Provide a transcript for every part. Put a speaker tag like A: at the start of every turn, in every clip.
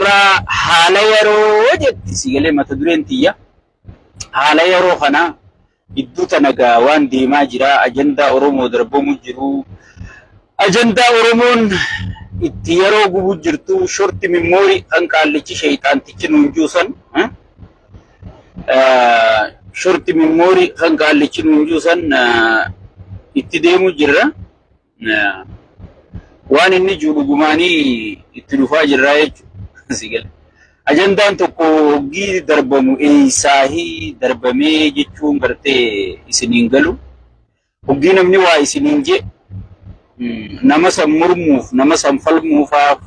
A: Arraa haala yeroo jetti si galee mata dureen tiyya. Haala yeroo kana gidduu tana gaa waan deemaa jira ajandaa Oromoo darbamu jiru. Ajandaa Oromoon itti yeroo gubu jirtu shorti mimmoorii kan qaallichi sheeyxaantichi nuun juusan. Shorti mimmoorii kan qaallichi nuun juusan itti deemu jirra. Waan inni jiru dhugumaanii itti dhufaa jirraa jechuudha. Si gala. Ajandaan tokko hoggii darbamu eessaahii darbamee jechuun gartee isiniin galu. Hoggii namni waa isiniin jee nama san mormuuf nama san falmuufaaf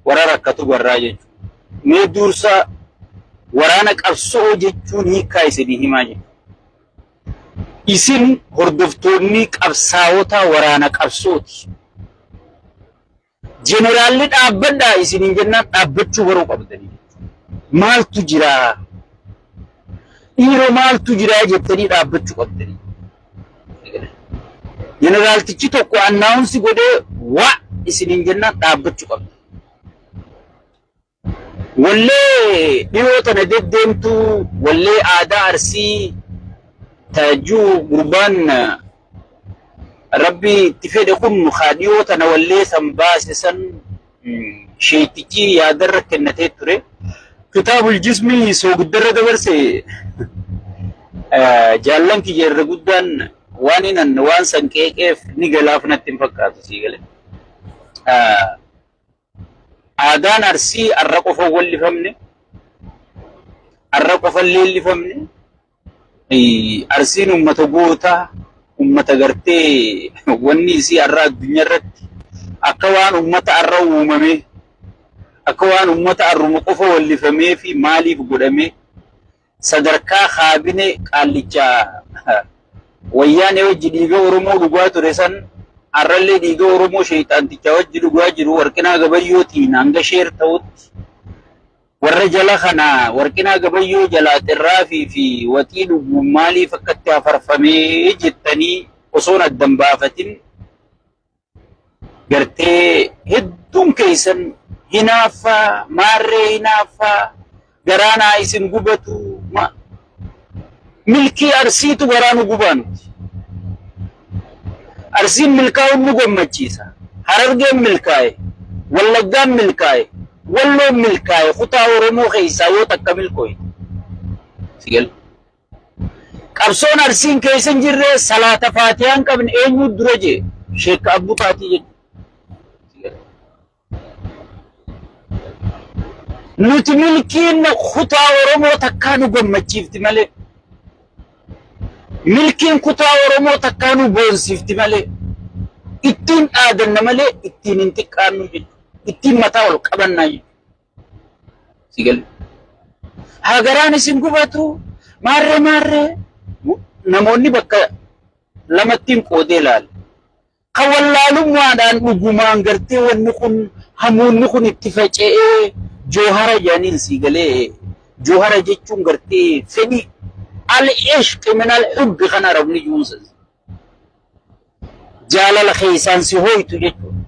A: warra rakkatu garraa jechuudha. Mee dursa waraana qabsoo jechuun hiikkaa isinii himaa jechuudha. Isin hordoftoonni qabsaa'ota waraana qabsooti. Jeneraalli dhaabbadhaa isiniin jennaan dhaabbachuu baruu qabdanii. Maaltu jiraa? Dhiiroo maaltu jiraa jettanii dhaabbachuu qabdanii. Jeneraaltichi tokko annaawunsi godhee waa isiniin jennaan dhaabbachuu qabdu. Wallee dhiyoo tana deddeemtu wallee aadaa Arsii tajuu gurbaan Rabbi itti fedhe kun kaa dhiyoo tana wallee san baase san sheektichi yaadarra kennatee ture. Kitaabul jismii soogiddarra dabarse jaallan kiyya irra guddaan waan inan waan san qeeqeef ni galaaf natti hin fakkaatu sii galee. Aadaan Arsii arra qofa hin wallifamne, arra qofa hin leellifamne. Arsiin ummata gootaa, ummata gartee wanni isii arra addunyaa irratti akka waan ummata arra uumamee, akka waan ummata arruma qofa wallifamee fi maaliif godhamee sadarkaa kaabine qaallicha wayyaanee wajji dhiiga Oromoo dhugaa ture san arrallee dhiiga Oromoo sheeyxaanticha wajji dhugaa jiru Warqinaa Gabayyootiin hanga sheer ta'utti warra jala kana Warqinaa Gabayyoo jalaa xirraafii fi waxii dhuguun maaliif akkatti hafarfamee jettanii osoon addan baafatin gartee hedduun keessan hinaaffaa maarree hinaaffaa garaa naa isin gubatu milkii arsiitu garaa nu gubaa nuti. Arsiin milkaa'uun nu gammachiisa. Harargeen milkaa'e, Wallaggaan milkaa'e, Walloon milkaa'e kutaa Oromoo keessaa yoo takka milkooyte. Sigal. Qabsoon Arsiin keessa hin jirre salaata faatihaa hin qabne eenyu dura jee sheekka Abbuu Taatii jechuudha. Nuti milkiin kutaa Oromoo takkaa nu gammachiifti malee. Milkiin kutaa Oromoo takkaa nu boonsiifti malee. Ittiin dhaadanna malee ittiin hin xiqqaannu jechuudha. Ittiin mataa ol qabannaa jechuudha. Si galee. Haa garaan isin gubatu maarree maarree namoonni bakka lamattiin qoodee ilaala. Kan wallaalummaadhaan dhugumaan gartee wanni kun hamuunni kun itti faca'ee joohara jedhaniin sii galee joohara jechuun gartee fedhii al-ishqi min al-hubbi kan arabni juunsa. Jaalala keessaan si hooytu jechuudha.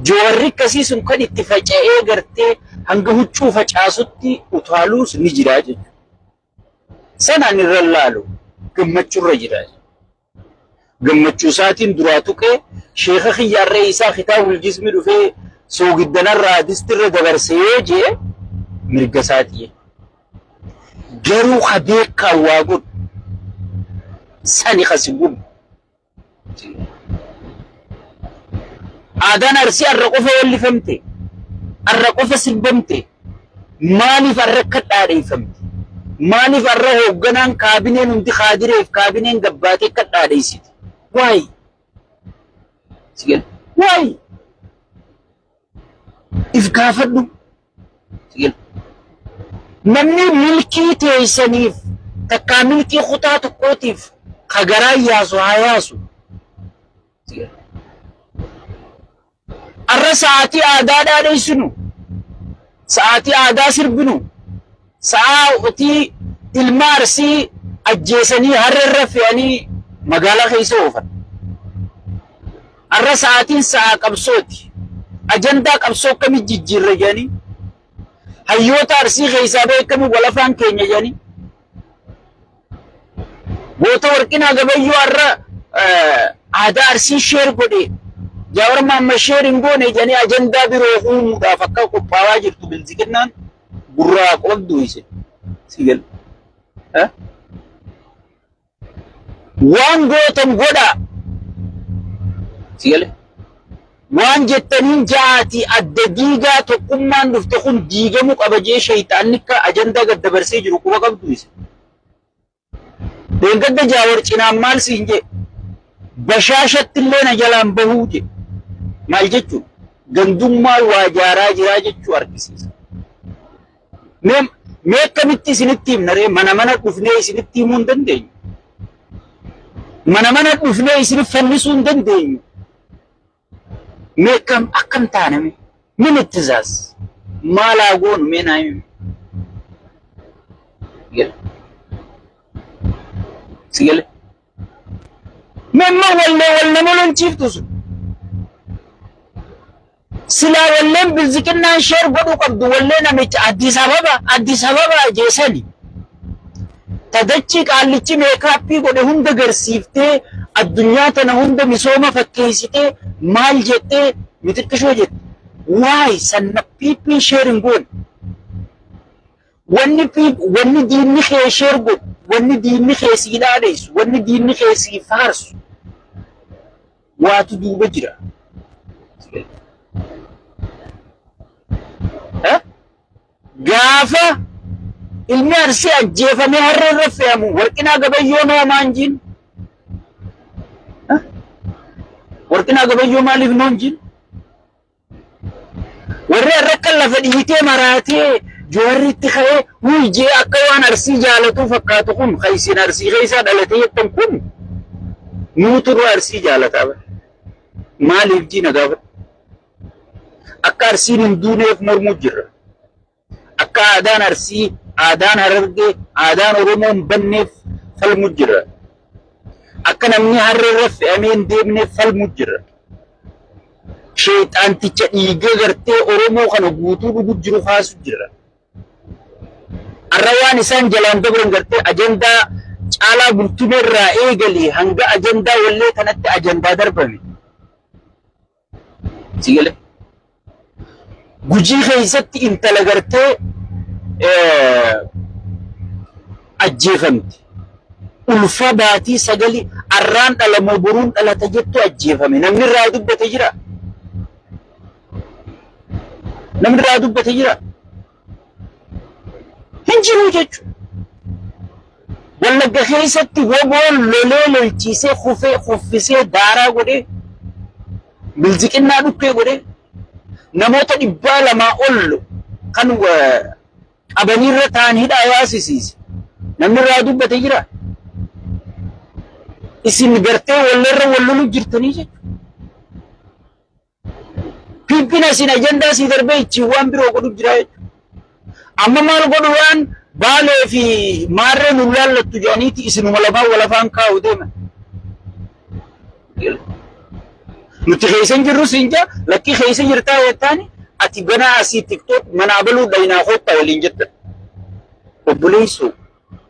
A: Jooharri akkasii sun kan itti faca'ee gartee hanga huccuu facaasutti utaaluus ni jira jechuudha. Sanaan irra laalu gammachurra jira. Gammachuu isaatiin duraa tuqee sheeka kiyyaarree isaa kitaabul jismi dhufee soogiddanarraa distirra dabarse yoo jee mirga isaatii. Garuu ka beekaan waa godhu sani ka si gubu. Aadaan Arsii arra qofa wallifamte, arra qofa sirbamte, maaliif arra akka dhaadheeffamte? Maaliif arra hoogganaan kaabineen hundi kaadireef kaabineen gabbaatee akka dhaadheessite? Waay! Waay! If gaafadhu. Namni milkii teessaniif takkaa milkii kutaa tokkootiif ka garaa yaasu haa yaasu. Arra sa'aatii aadaa dhaadheessinu, sa'aatii aadaa sirbinu, sa'aatii ilma arsii ajjeesanii harra irra fe'anii magaalaa keessa oofan. Arra sa'aatiin sa'aa qabsooti. Ajandaa qabsoo akkamitti jijjiirra jedhanii. Hayyoota Arsii keessaa beekamu wal afaan keenya jedhanii. Goota Warqinaa Gabayyoo har'a aadaa Arsii share godhe Jaawar Mahammad share hin goone jedhanii ajandaa biroo uumuudhaaf akka qophaa'aa jirtu bilziqinnaan gurraa qabdu isin. Si gal. Waan gootan godhaa. Si gale. Waan jettaniin ja'aati adda diigaa tokkummaan dhufte kun diigamuu qaba jee shayxaanni akka ajandaa gad dabarsee jiru quba qabdu isin. Dheengadda Jaawar cinaan maal siin jee? Bashaashatti illee na jalaan bahuu jee. Maal jechuun? Gandummaa waa jaaraa jiraa jechuu argisiisa. Mee mee akkamitti isinitti himna ree? Mana mana dhufnee isinitti himuu hin dandeenyu. Mana mana dhufnee isin fannisuu hin dandeenyu. Mee akkam akkam taana mee? Min ittizaas? Maal haa goonu mee naa himi. Si gale? Mee immoo wallee wal nama lolchiiftu sun. Silaa walleen bilziqinnaan share godhuu qabdu wallee namicha Addis Ababa Addis Ababa jeesani. Tadachii qaallichi meekaappii godhe hunda garsiiftee addunyaa tana hunda misooma fakkeessitee maal jettee mixiqqishoo jette. Waay sanna piippiin share hin goone. Wanni piip wanni diinni kee share godhu wanni diinni kee sii dhaadheessu wanni diinni kee sii faarsu waatu duuba jira. Gaafa ilmi Arsii ajjeefamee harree irra fe'amu Warqinaa Gabayyoo noomaan jiin. Warqinaa Gabayyoo maaliif noon jiin? Warri har'a akka lafa dhiitee maraatee Jawarri itti ka'ee wuy jee akka waan Arsii jaalatuu fakkaatu kun kan isin Arsii keessaa dhalatee jettan kun nuutu irra Arsii jaalataa bara. Maaliif jiina gaafadhu? Akka Arsiin hin duuneef mormuu jirra. Akka aadaan Arsii, aadaan Harargee, aadaan Oromoo hin banneef falmu jirra. Akka namni harree irra fe'amee hin deemneef falmu jirra. Sheexaanticha dhiiga gartee Oromoo kana guutuu dhugu jiru kaasu jirra. Har'a waan isaan jalaan dabran gartee ajandaa caalaa bultumee irraa eegalee hanga ajandaa wallee kanatti ajandaa darbame. Si gale? Gujii keessatti intala gartee ajjeefamte. Ulfa baatii sagali arraan dhalamoo boruun dhalata jettu ajjeefame. Namni irraa dubbate jira. Namni irraa dubbate jira. Hin jiru jechuudha. Wallagga keessatti woboon lolee lolchiisee kufee kuffisee daaraa godhee bilziqinnaa dhukkee godhee namoota 200 ol kan qabaniirra ta'an hidhaa yaasisiise. Namni irraa dubbate jira. Isin gartee walleerra wal loluu jirtanii jechuudha. Piippina isin ajandaa sii darbee ittiin waan biroo godhu jira jechuudha. Amma maal godhu waan baalee fi maarree nu laallattu jedhaniiti isinuma lamaan wal afaan kaa'u deeman. Nuti keessa hin jirru siin jaa lakkii keessa jirtaa jettaani ati ganaa asii tiktook manaa baluu dhayinaa koottaa waliin jettan. Obboleessoo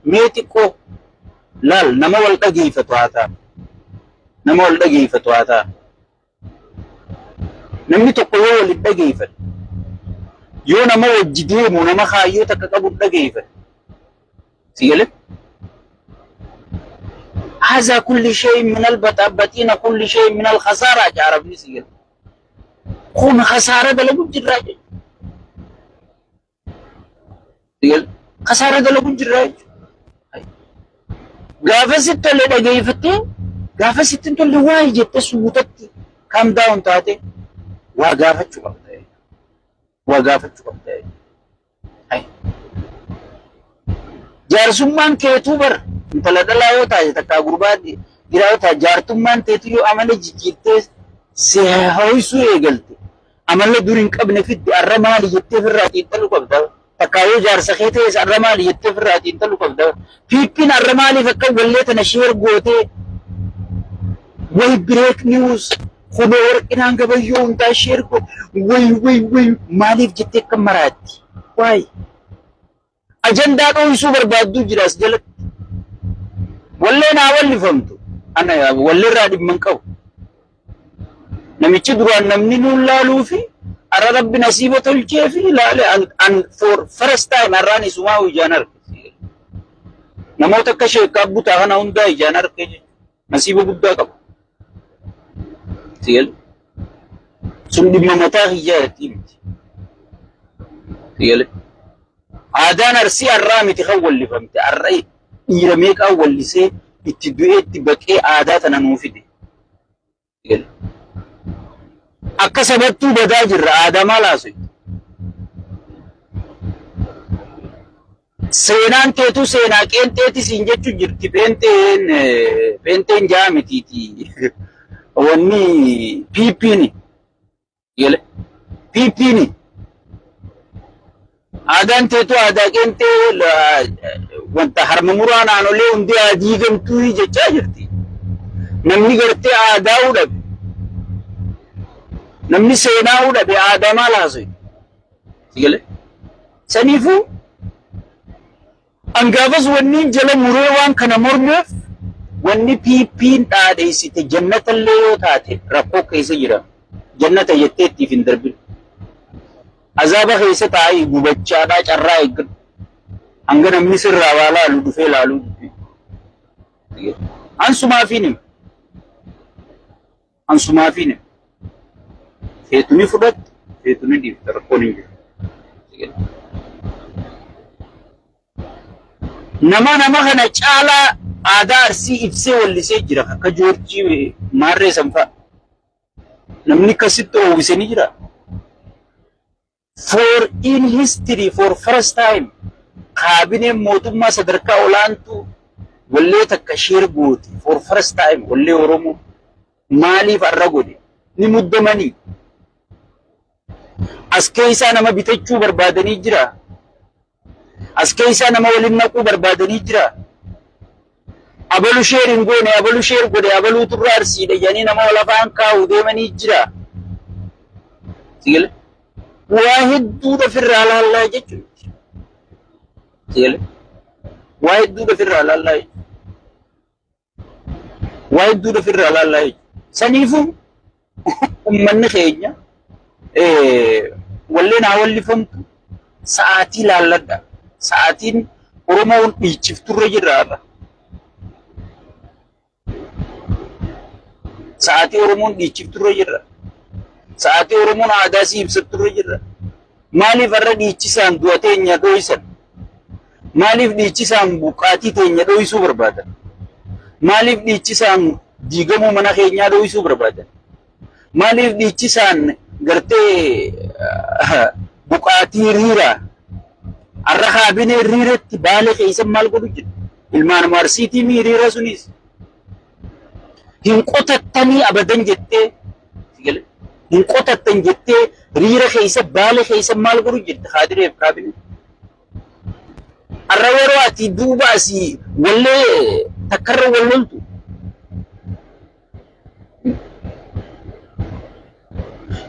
A: mee xiqqoo laal nama wal dhageeffatu haa ta'a. Nama wal dhageeffatu haa ta'a. Namni tokko yoo wal hin dhageeffanne, yoo nama wajji deemu nama kaayyoo takka qabu hin dhageeffanne, si galee? Haazaa kulli shay'in min albaxaabaxiina kulli shay'in min alkhasaaraa jedha Arabni si gale. Kun khasaara dalagu jirraa jechuudha. Kasaara dalagu jirra jechuudha. Gaafa sitti tolle dhageeffattee gaafa sitti hin tolle waa'ee jettee suutatti calm down taate waa gaafachuu qabda. Waa gaafachuu qabda. Jaarsummaan keetuu bar intala dhalaa yoo taate takkaa gurbaa dhiiraa yoo taate jaartummaan teetu yoo amala jijjiirtee si ho'isuu eegalte amala dur hin qabne fidde arra maali jettee ofirraa xiinxaluu qabda. Takkaa yoo jaarsa kee ta'es arra maali jettee ofirraa xiinxaluu qabda. Piippiin arra maaliif akka wallee tana share gootee way break news kunoo warqinaan gabayyoo hundaa share godhe way way way maaliif jettee akka maraatti. Waay. Ajandaa dho'isuu barbaadduu jira as jalatti. Walleen haa wallifamtu. Ana walleerraa dhimma hin qabu. Namichi duraan namni nuun laaluu fi arra rabbi nasiiba tolchee fi laale an for first time arraan isumaa ijaan arge. Namoota akka sheekkaa butaa kana hundaa ijaan arge jechuudha. Nasiiba guddaa qaba. Sigale. Sun dhimma mataa kiyyaati miti. Sigale. Aadaan Arsii arraa miti kan wallifamte. Arra dhiira meeqaan wallisee itti du'ee itti baqee aadaa tana nuu fide. Sigale. Akka sabattuu badaa jirra aadaa maal haasofti? Seenaan teetuu seenaa qeenxeeti siin jechu jirti pheenxeen pheenxeen jaa mitiiti. Wanni piippiini. Yele piippiini. Aadaan teetuu aadaa qeenxee wanta harma muraa naannolee hundi haa diigamtuu jechaa jirti. Namni gartee aadaa dhabe. Namni seenaa dhabe aadaa maal haasa'e? Sigale. Saniifuu an gaafas wanniin jala muree waan kana mormeef wanni PP'n dhaadheessite jannatallee yoo taate rakkoo keessa jira. Jannata jettee ittiif hin darbin. Azaaba keessa taa'ii gubachaadhaa carraa eeggadhu. Hanga namni sirraa waa laalu dhufee laaluu dubbii. An sumaafiin hima. An sumaafiin hima. Feetu ni fudhatta, feetu ni dhiifta rakkoon hin jiru. Nama nama kana caalaa aadaa Arsii ibsee wallisee jira akka Joorjii Maarree sanfaa. Namni akkasitti oowwise ni jira. For in history for first time kaabineen mootummaa sadarkaa olaantuu wallee takka share gooti for first time wallee Oromoo maaliif arra godhe ni muddamanii as keessaa nama bitachuu barbaadanii jira as keessaa nama waliin naquu barbaadanii jira abalu share hin goone abalu share godhe abaluu turra arsiidha jedhanii nama wal afaan kaa'u deemanii jira. Sigale waa hedduudha ofirraa laallaa jechuudha. Sigale waa hedduudha ofirraa laallaa jechuudha. Waa hedduudha ofirraa laallaa jechuudha. Saniifuu ummanni keenya walleen haa wallifamtu sa'aatii laalladha. Sa'aatiin Oromoon dhiichifturra jirra har'a. Sa'aatii Oromoon dhiichifturra jirra. Sa'aatii Oromoon aadaa sii ibsatturra jirra. Maaliif har'a dhiichisaan du'a teenya dho'isan? Maaliif dhiichisaan buqqaatii teenya dho'isuu barbaadan? Maaliif dhiichisaan diigamuu mana keenyaa dho'isuu barbaadan? Maaliif dhiichisaan gartee buqaatii riiraa har'a kaabinee riiratti baale keessa maal godhu jira? Ilmaan Arsiitii mi hiriira sunis? Hin qotattanii abadan jettee hin qotattan jettee riira keessa baale keessa maal godhu jirti kaadireef kaabinee? Har'a yeroo ati duuba asii wallee takkarra wal loltu.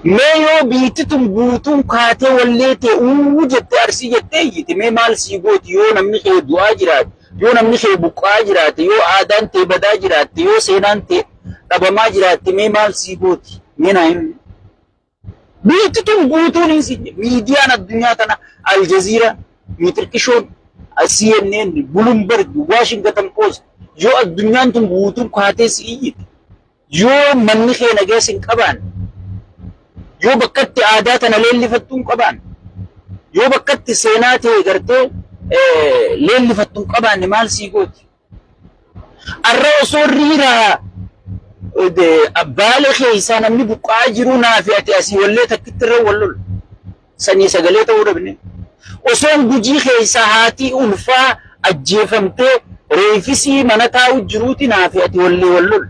A: Mee yoo biitti tun guutuun kaatee wallee tee uu jettee arsii jettee iyyite mee maal sii gooti yoo namni kee du'aa jiraate yoo namni kee buqqa'aa jiraate yoo aadaan tee badaa jiraatte yoo seenaan tee dhabamaa jiraatte mee maal sii gooti mee naa himi. Biitti tun guutuun hin sinne miidiyaan addunyaa tana Aljazeera, Miitirqishoon, CNN, Bloomberg, Washington Post yoo addunyaan tun guutuun kaatee si iyyite yoo manni kee nagees hin qabaanne yoo bakkatti aadaa tana leellifattu hin qabaanne yoo bakkatti seenaa ta'e gartee leellifattu hin qabaanne maal sii gooti? Arra osoo riiraa baale keessaa namni buqqa'aa jiru naafi ati asii wallee takkitti irra wal lola. Sanii sagalee ta'uu dhabne. Osoon gujii keessaa haatii ulfaa ajjeefamtee reefisii mana taa'u jiruuti naafi ati wallee wal lola.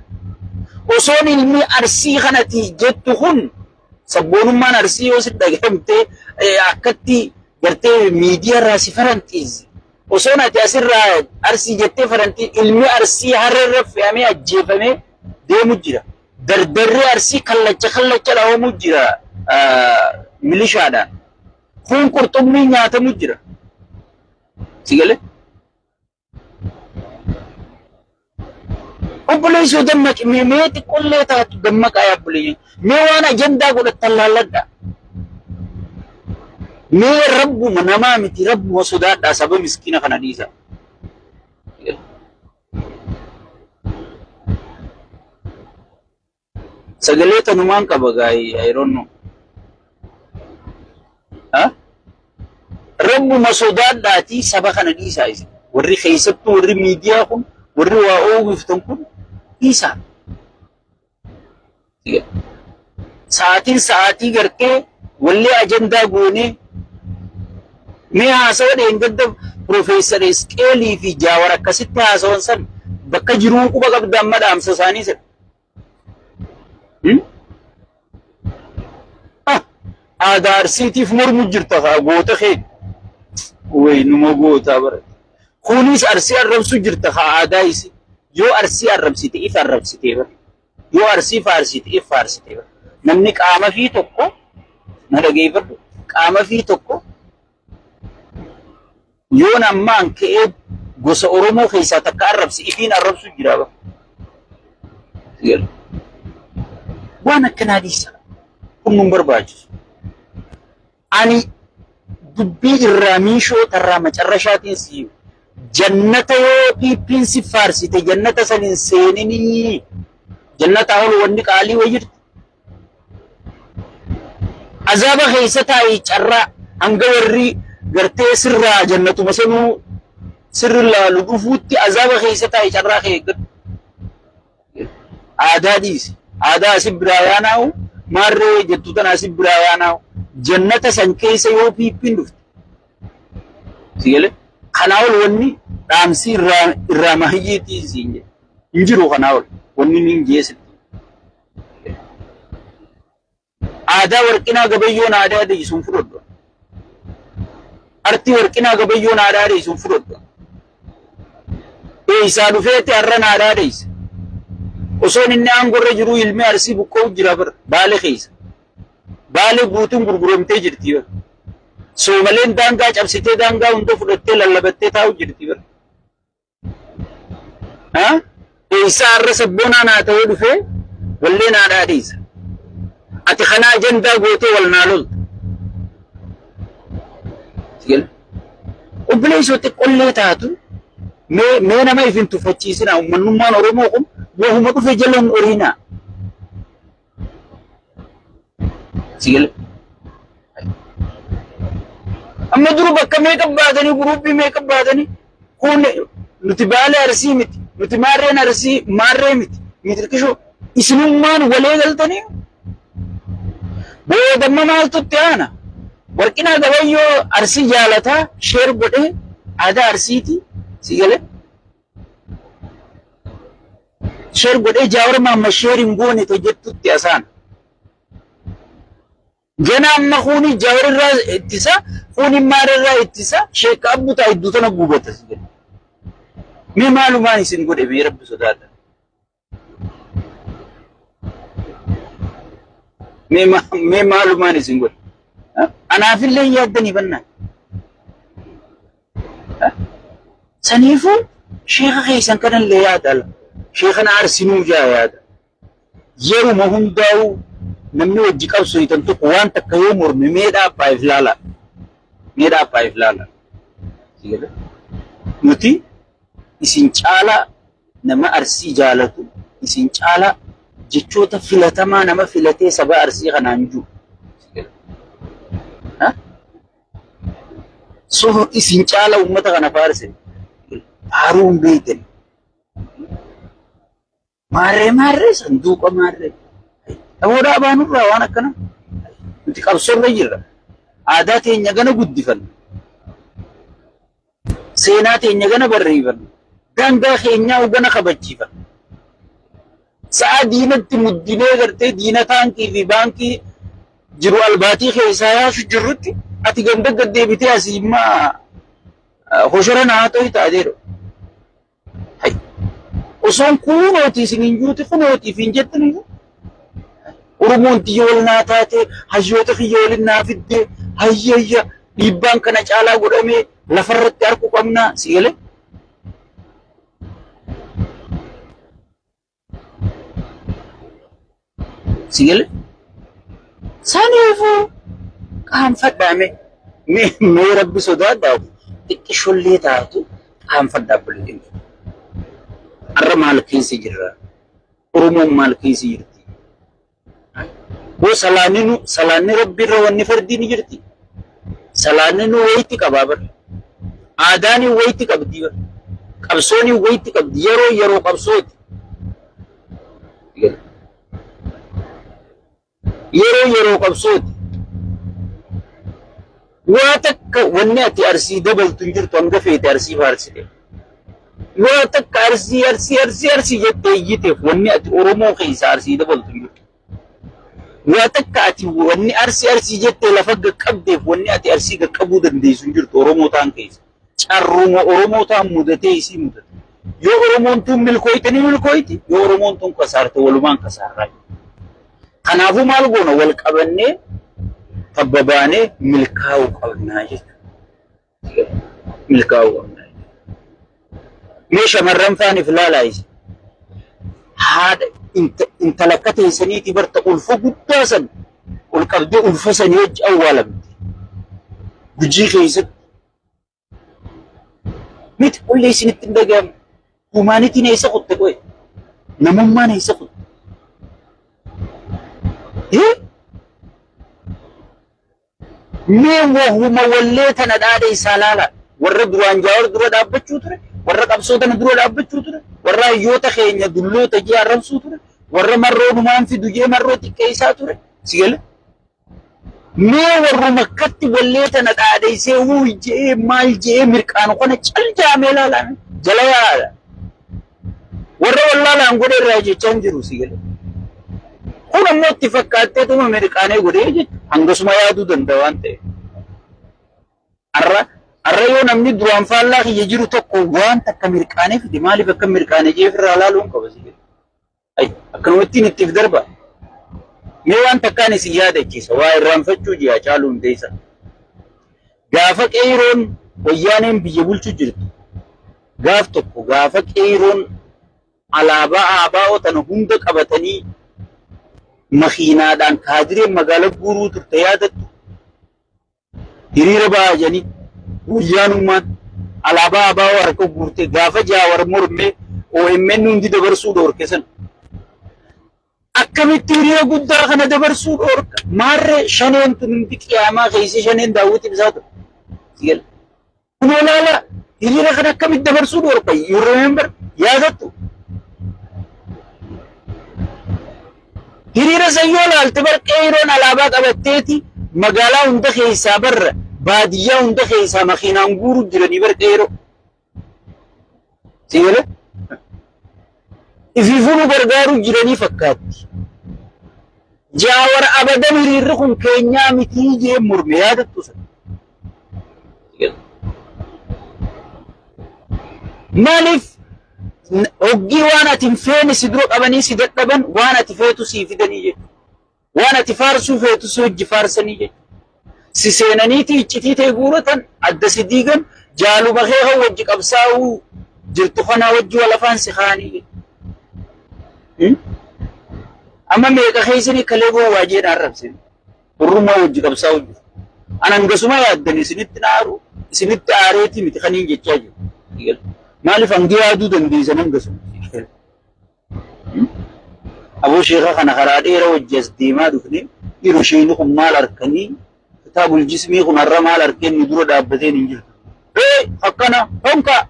A: Osoon ilmi arsii kanati jettu kun Sabboonummaan Arsii yoo si dhagahamte akkatti gartee miidiyaa irraa si faranxiisi. Osoon ati asirraa Arsii jettee faranxii ilmi Arsii harra irra fe'amee ajjeefamee deemu jira. Dardarri Arsii kallacha kallacha dhawamu jira milishaadhaan. Kun qurxummii nyaatamu jira. Si galee? Obboleessoo dammaqi mee mee xiqqollee taatu dammaqaa yaa obboleeyyan. Mee waan ajandaa godhattan laalladhaa. Mee rabbuma namaa miti rabbuma sodaadhaa saba miskiina kana dhiisaa. Sagalee tanumaan qaba gaayii I don't know. Ha? Rabbuma sodaadhaatii saba kana dhiisaa isin. Warri keessattuu warri miidiyaa kun warri waa oowwiftan kun dhiisaa. Sa'aatiin sa'aatii gartee wallee ajandaa goonee mee haasawa dheengadda Piroofeesar Isqeelii fi Jaawar akkasitti haasawan san bakka jiruu quba qabda amma dhaamsa isaanii san. Ah, aadaa Arsiitiif mormu jirta kaa goota kee. Way numa gootaa bara. Kunis Arsii arrabsu jirta kaa aadaa isi. Yoo Arsii arrabsite if arrabsitee bara. Yoo Arsii faarsite if faarsitee bara. Namni qaama fi tokko na dhageeffadhu. Qaama fi tokko Yoon ammaan ka'ee gosa Oromoo keessaa takka arrabse ifiin arrabsu jira ba. Waan akkanaa dhiisa. Kun nun barbaachisu. Ani dubbii irraa miishoo tarraa macarrashaatiin si hima. Jannata yoo PPn si faarsite jannata san hin seeninii. Jannata ol wanni qaalii wayi jirti. Azaaba keessa taa'i carraa hanga warri gartee sirraa jannatuma sanuu sirri laalu dhufuutti azaaba keessa taa'i carraa kee eeggadhu. Aadaa dhiisi. Aadaa asi biraa yaanaa'u maarree jettu tana asi biraa yaanaa'u jannata san keessa yoo piippiin dhufte. Si galee kanaa ol wanni dhaamsi irraa irraa mahiyyiitii siin jedhe. Hin jiru kanaa ol wanni niin jeesitti. Aadaa Warqinaa Gabayyoon aadaa deessuun fudhadhu. Artii Warqinaa Gabayyoon aadaa deessuun fudhadhu. Eessaa dhufeetti har'an aadaa deessa. Osoon inni aangorra jiruu ilmi Arsii buqqa'u jira bara Baale keessa. Baale guutuun gurguramtee jirti bara. Soomaleen daangaa cabsitee daangaa hunda fudhattee lallabattee taa'u jirti bara. Ha? Eessaa har'a sabboonaa naa ta'ee dhufee wallee naa dhaadheessa. Ati kana ajandaa gootee wal naa lolta. Sigale. Obboleessoo xiqqollee taatu mee mee nama if hin tuffachiisinaa ummannummaan Oromoo kun wahuma dhufe jala hin orinaa. Sigale. Amma dura bakka meeqa baatanii guruuppii meeqa baatanii kun nuti baalee arsii miti nuti maarreen arsii maarree miti mitirkishoo isinummaan walee galtanii boodamma maaltu itti aana warqinaa gabayyoo arsii jaalataa sheer godhee aadaa arsiiti si galee sheer godhee jaawar maamma sheer hin goone ta jettutti asaan. Gana amma kuuni jawar irraa ittisa, kuuni maal irraa ittisa, sheekka abbutaa iddoo tana guubata si jedhe. Mee maalumaan isin godhe mee rabbi sodaadha. Mee mee maalumaan isin godhe. Anaafillee hin yaaddanii bannaan. Saniifuu sheeka keessan kanallee yaada. Sheekana arsinuu jaa yaada. Yeruma hundaa'uu namni wajji qabsooytan tokko waan takka yoo morme mee dhaabbaa if laalaa. Mee dhaabbaa if laalaa. Si galee? Nuti isin caalaa nama Arsii jaalatu, isin caalaa jechoota filatamaa nama filatee saba Arsii kanaan jiru. Si galee? Ha? So isin caalaa uummata kana faarse. Faaruu hin beektan. Maarree maarree sanduuqa maarree. Dhaboodhaa baanurraa waan akkana. Nuti qabsoorra jirra. Aadaa teenya gana guddifanna. Seenaa teenya gana barreeffanna. Daangaa keenyaa gana kabachiifanna. Sa'a diinatti muddinee gartee diina taankii fi baankii jiru albaatii keessaa yaasu jirrutti ati ganda gad deebitee asii immaa hoshora naa ta'u taatee Hay. Osoon kunooti isin hin juuti kunooti hin jettanii. Oromoon tiyya wal naa taate hayyoota kiyya waliin naa fidde Hayyayya dhiibbaan kana caalaa godhamee lafarratti harku qabna si galee. Si galee? Saniifuu qaanfadhaa mee mee mee rabbi sodaadhaa xiqqishollee taatu qaanfadhaa obboleettiin. Har'a maal keessa jirra? Oromoon maal keessa jirti? Koo salaanni nu salaanni rabbi irra wanni fardii ni jirti. Salaanni nu wayitti qabaa bar. Aadaan wayitti qabdi bar. Qabsoon wayitti qabdi yeroo yeroo qabsooti. Yeroo yeroo qabsooti. Waa takka wanni ati arsii dabaltu hin jirtu hanga feete arsii faarsite. Waa takka arsii arsii arsii arsii jettee iyyiteef wanni ati Oromoo keessaa arsii dabaltu hin jirtu. Waa takka ati wanni arsii arsii jettee lafa qaqqabdeef wanni ati arsii qaqqabuu dandeessu hin jirtu Oromoo ta'an keessa. Carruma Oromoo ta'an mudatee isii mudate. Yoo Oromoon tun milkooyte ni milkooyti, yoo Oromoon tun kasaarte walumaan kasaarraa. Kanaafuu maal goona wal qabannee tabba baanee milkaa'uu qabnaa jechuudha. Milkaa'uu qabnaa jechuudha. Mee shamarran faaniif ilaalaa isin. Haadha intala akka teessaniiti barta ulfa guddaa san ol qabdee ulfa sanii wajji awwaalamte. Gujii keessatti Miti qullee isinitti hin dhaga'amu. Humaanitiin eessa kutte qoye? Namummaan eessa kutte? Mee wahuma wallee tana dhaadhe isaa laala. Warra duraan jaawar dura dhaabbachuu ture, warra qabsoo tana dura dhaabbachuu ture, warra hayyoota keenya dulloota jee arrabsuu ture, warra marroo numaan fidu jee marroo xiqqeessaa ture. Si gala? Mee warruma akkatti wallee tana dhaadheessee wuuy je'ee maal je'ee mirqaanu kana cal jaamee laalame jala yaada. Warra wallaalaan godhe irraa jechaa hin jiru si galee. Kun ammoo itti fakkaatteetuma mirqaanee godhee jechuudha. Hangasuma yaaduu danda'a waan ta'eef. Har'a har'a yoo namni duraan faallaa kiyya jiru tokko waan takka mirqaanee fide maaliif akka mirqaane jee ofirraa laaluun qaba si galee. Ay, akkanumattiin ittiif darba. Mee waan takkaan isin yaadachiisa. Waa irraanfachuu ji'a Hacaaluu Hundeessaa. Gaafa qeeyroon wayyaaneen biyya bulchu jirtu. Gaaf tokko gaafa qeeyroon alaabaa ABO tana hunda qabatanii makiinaadhaan kaadireen magaala guuruu turte yaadattu. Hiriira ba'aa jedhanii wayyaanummaan alaabaa ABO harka guurte gaafa Jaawar mormee OMN hundi dabarsuu dhoorke sana. Akkamitti hiriira guddaa kana dabarsuu dhoorka? Maarree shaneen tun hundi qiyaamaa keessa shaneen daawwiti ibsaa ture. Kunoo laala hiriira kana akkamitti dabarsuu dhoorka? You remember? Yaadattu? Hiriira san yoo laalte bar qeeyroon alaabaa qabatteeti magaalaa hunda keessaa barra baadiyyaa hunda keessaa makiinaan guuru jiranii bar qeeyroo. Si galee? Ifiifuu nu gargaaruu jiranii fakkaatti. Jaawar abadan hiriirri kun keenyaa mitii jee morme yaadattu sana. Maaliif hoggii waan ati hin feene si dura qabanii si dadhaban waan ati feetu sii fidanii jechuudha. Waan ati faarsuu feetu si hojji faarsanii jechuudha. Si seenaniiti iccitii ta'e guuratan adda si diigan jaaluma kee kan wajji qabsaa'uu jirtu kanaa wajji wal afaan si kaa'anii jechuudha. Amma meeqa keessanii kalee gowwaa jedhaan arrabsine. Orrummaa wajji qabsaa'u jiru. An hangasuma yaaddan isinitti naaru isinitti aareetii miti kaniin jechaa jiru. Maaliif hangi yaaduu dandeessan hangasuma. Aboo sheeka kana karaa dheera wajji as deemaa dhufne dhiiroo sheekni kun maal harkanii kitaabul jismii kun har'a maal harkeen nu dura dhaabbateen hin jirtu. Ee akkana honkaa.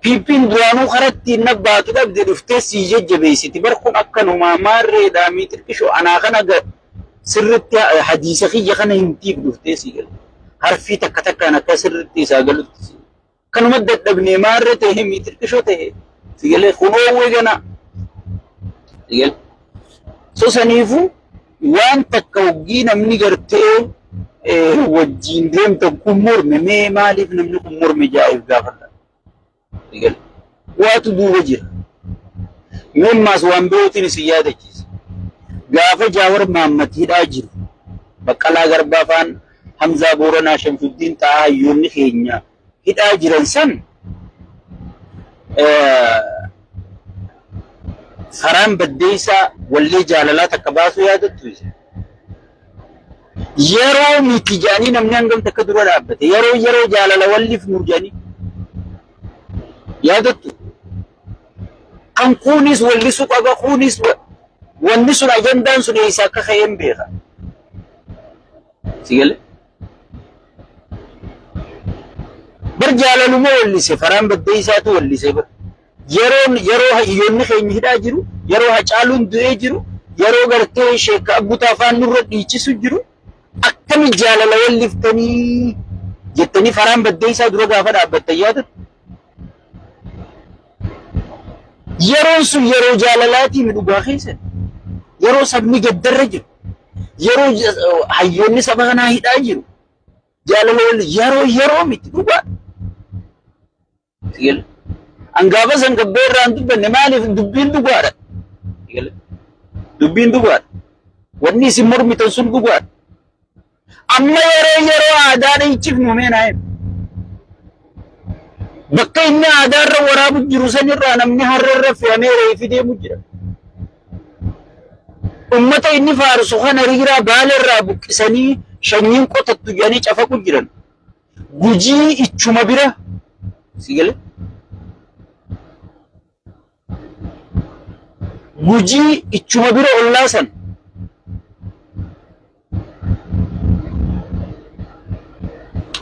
A: PPn duraanuu karaa ittiin na baatu dhabde dhuftee sii jajjabeessiti. Bar kun akkanumaa maarreedhaa mii xiqqishoo anaa kana sirritti hadiisa kiyya kana himtiif dhuftee sii galte. Harfii takka takkaan akka sirritti isaa galutti sii. Kanuma dadhabnee maarree ta'e mii xiqqishoo ta'e si galee kunoowwee ganaa. Si galee. So saniifuu waan takka hoggii namni gartee wajjiin deemtan kun morme mee maaliif namni kun morme jaa'eef gaafadha. Waatu duuba jira. Mee ammaas waan birootiin isin yaadachiisa. Gaafa Jaawar Mahammad hidhaa jiru, Baqqalaa Garbaa faan, Hamzaa Booranaa, Shamsuddiin Xahaa hayyoonni keenya hidhaa jiran san Faraan Baddeessaa wallee jaalalaa takka baasuu yaadattu isin? Yeroo miti jedhanii namni hangam takka dura dhaabbate. Yeroo yeroo jaalala wallifnu jedhanii yaadattu. Kan kuunis wallisuu qaba kuunis wanni sun ajandaan sun eessa akka ka'e hin beeka. Si galee? Bar jaalaluma wallise faraan baddeessaatu wallise bar. Yeroon yeroo hayyoonni keenya hidhaa jiru, yeroo Hacaaluun du'ee jiru, yeroo gartee sheekka Abbutaa afaan nurra dhiichisu jiru, akkami jaalala walliftanii jettanii faraan baddeessaa dura gaafa dhaabbattan yaadattu. Yeroon sun yeroo jaalalaatii mi dhugaa keessan. Yeroo sabni gaddarra jiru. Yeroo hayyoonni saba kanaa hidhaa jiru. Jaalala wal yeroo yeroo miti dhugaa. Sigale. An gaafa san gabbee irraa hin dubbanne maaliif dubbiin dhugaadha. Sigale. Dubbiin dhugaadha. Wanni isin mormitan sun dhugaadha. Amma yeroo yeroo aadaa dhiichifnu mee naa himi. Bakka inni aadaa irra waraabu jiru sanirraa namni harra irra fe'amee reefi deemu jira. Ummata inni faarsu kana riiraa baala irraa buqqisanii shanyiin qotattu jedhanii cafaqu jiran. Gujii ichuma bira si gale Gujii ichuma bira ollaa san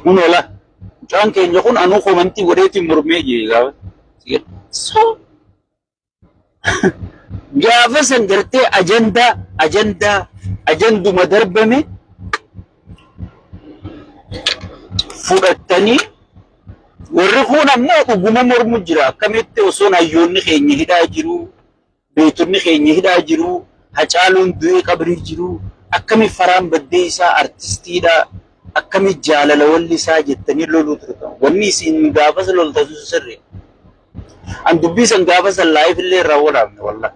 A: kun ola mucaan keenya kun anuu komantii godheetiin mormee jee gaafa si gale so Gaafa san gartee ajandaa ajandaa ajanduma darbame fudhattanii warri kun ammoo dhuguma mormu jira. Akkamitti osoon hayyoonni keenya hidhaa jiru, beektonni keenya hidhaa jiru, Hacaaluun du'ee qabrii jiru, akkami faraan baddee isaa artistiidha, akkami jaalala walli isaa jettanii loluu turtan. Wanni isin gaafas loltan sun sirrii. An dubbii san gaafa san live illee irraa waraabne wallah.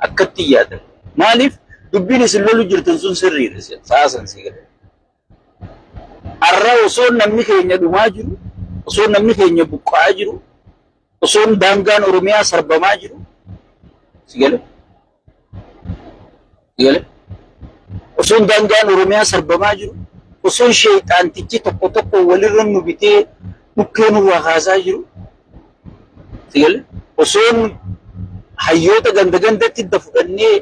A: Akkatti yaada. Maaliif dubbiin isin lolu jirtan sun sirriidha sa'a san si gala. Arra osoo namni keenya dhumaa jiru, osoo namni keenya buqqa'aa jiru, osoo daangaan Oromiyaa sarbamaa jiru, si gala. Si gala. Osoo daangaan Oromiyaa sarbamaa jiru, osoo sheexaantichi tokko tokko walirra nu bitee dhukkee nurraa kaasaa jiru, Sigale osoon hayyoota ganda gandatti hidda fudhannee